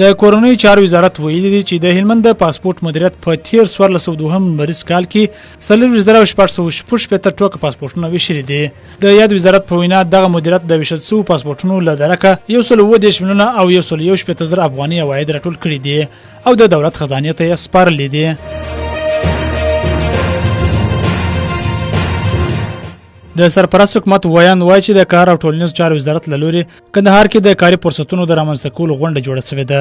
د کورنیو چارو وزارت ویلي دي چې د هلمند د پاسپورت مدیریت په تیر 1402 لمریز کال کې 24666 ټوکه پاسپورتونه ویشلي دي. د یاد وزارت په وینا، دغه مدیریت د ویشل شوو پاسپورتونو له درکه 137 میلیونه او 161 زره افغانۍ عواید راټول کړي دي او د دولت خزانې ته یې سپارلي دي. د سرپرست حکومت ویاند وایي چې د کار او ټولنیزو چارو وزارت له لوري کندهار کې د کاري فرصتونو د رامنځته کولو غونډه جوړه شوې ده.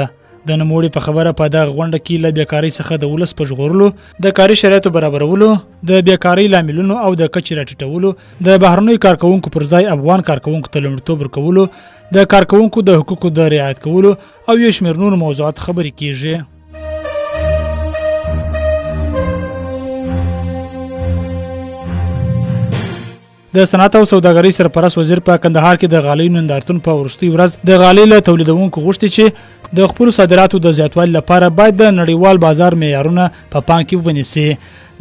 د نوموړي په خبره، په دغه غونډه کې له بیکارۍ څخه د ولس په ژغورلو، د کاري شرایطو برابرولو، د بیکارۍ لاملونو او د کچې راټیټولو، د بهرنیو کارکوونکو پر ځای افغان کارکوونکو ته لومړیتوب ورکولو، د کارکوونکو د حقوقو د رعایت کولو او یو شمېر نورو موضوعات خبرې کیږي. د صنعت او سوداګرۍ سرپرست وزیر په کندهار کې د غالۍ نندارتون په وروستۍ ورځ د غالۍ له تولیدونکو غوښتي چې د خپلو صادراتو د زیاتوالي لپاره باید د نړیوال بازار معیارونه په پام کې ونیسي.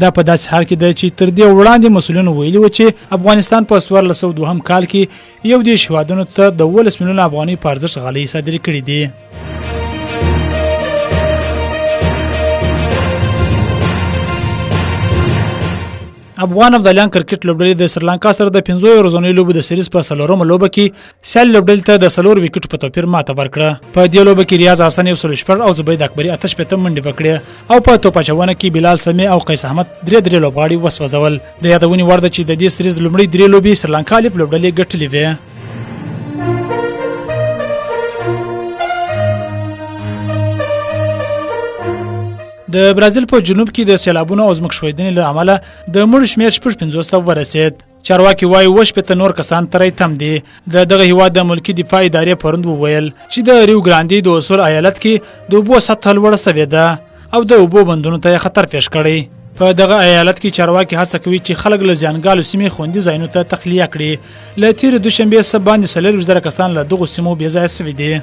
دا په داسې حال کې ده چې تر دې وړاندې مسؤلینو ویلي و چې افغانستان په 1402 کال کې 31 هېوادونو ته د 17 میلیونه افغانۍ په ارزښت غالۍ صادرې کړې دي. افغان ابدالیان کرکټ لوبډلې د سریلانکا سره د 15 ورځنیو لوبو د سیریز په څلورمه لوبه کې سیال لوبډلې ته د 4 ویکټو په توپیر ماته ورکړه. په دې لوبه کې ریاض حسن 106 او زبید اکبري 68 منډې وکړې او په توپ اچونه کې بلال سمیع او قیس احمد درې درې لوبغاړي وسوځول. د یادونې وړ ده چې د دې سریز لومړۍ درې لوبې سریلانکا لیپ لوبډلې ګټلې وې. د برازیل په جنوب کې د سیلابونو او ځمکښویدنې له امله د مړو شمېر 56 ته ورسېد. چارواکي وايي 67 نور کسان ترې تم دي. د دغه هیواد د ملکي دفاع ادارې پرون وویل چې د ریو ګراندې د اوسول ایالت کې د اوبو سطح لوړه شوې ده او د اوبو بندونو ته یې خطر پېښ کړی. په دغه ایالت کې چارواکي هڅه کوي چې خلک له زیانګالو سیمې خوندي ځایونو ته تخلیه کړي. له تېرې دوشنبې څه باندې 40,000 کسان له دغو سیمو بې ځایه شوي دي.